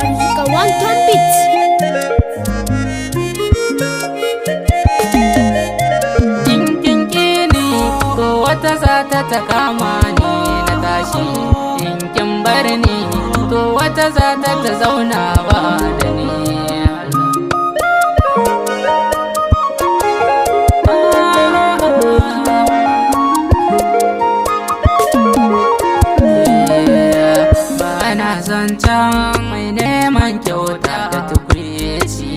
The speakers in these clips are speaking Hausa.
Arzuka One Ton Beat. Kinkin kini ko wata za ta ta kama ni na tashi, in kin bar ni to wata za ta ta zauna ba da ni. Ba na son can mai neman kyauta da tukwici,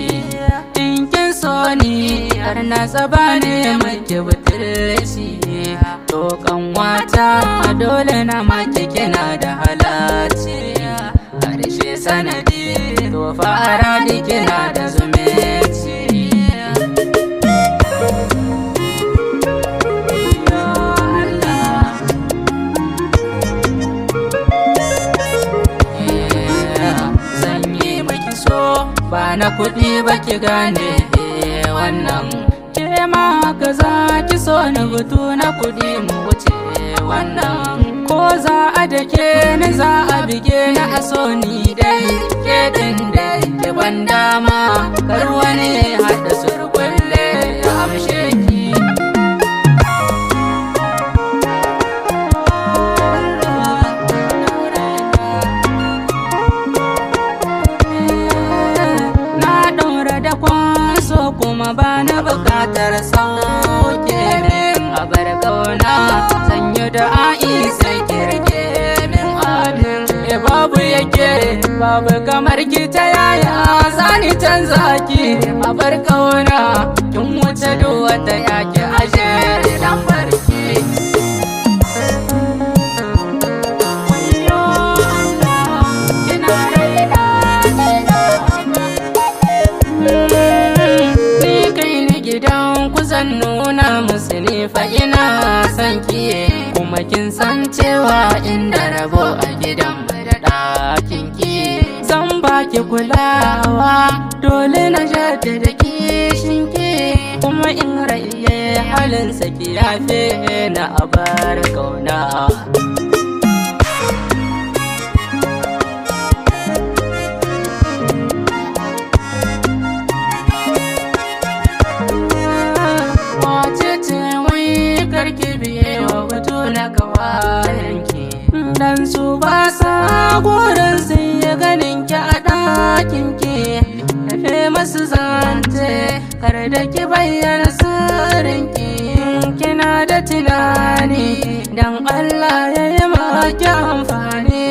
in kin so ni har na tsaba ne maki butulci. To kanwata, dole na maki, kina da halaci, harshe sanadi, to fara da kina da zumunci. Ya Allah. Sanyi maki so ba na kuɗi ba, ki gane wannan, ke ma haka za ki so ni, butu na kuɗi mu wuce wannan. Ko za a dake ni, za a bige ni, a so ni dai ke din dai, ki ban dama, kar wani haɗa surkulle ya amshe ki. Na ɗaura da kwanso kuma ba na bukatar sauke min a bar kauna, sanyi da a'i sai kirge min amin. E babu yake babu kamar ki, ta yaya zani canza ki? A bar kauna, kin wuce duk wata yaki, ashe lambar ki. Wayyo Allah, kina raina. Ni kai ni gidan kusan nuna musu ne fa ina son ki, kuma kin san cewa inda rabo a gidan mu da ɗakin ki zan baki kulawa. Dole na jaddada kishin ki, kuma in raye halin saki yafe na abar kauna. Wace ce wai karki biye wa batu na kawayenki, dan su ba sa gurin sun yi ganin ki a ɗakin ki. Rufe masu zance, kar da ki bayyana sirrinki. Kina da tunani, dan Allah ya yi maki amfani.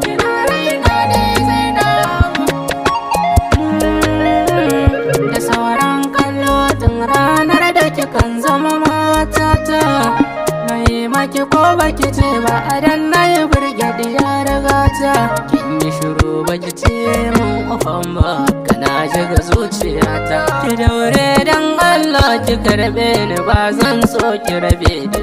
Kina raina dai Zainab. Da sauran kallo tun ranar da kikan zama matata, na yi maki ko baki ce ba, a dan na yi burgedi ya rigata. Kin yi shiru baki ce mun ufan ba, kana shiga zuciyata. Ki daure dan Allah ki karbe ni, ba zan so ki rabe da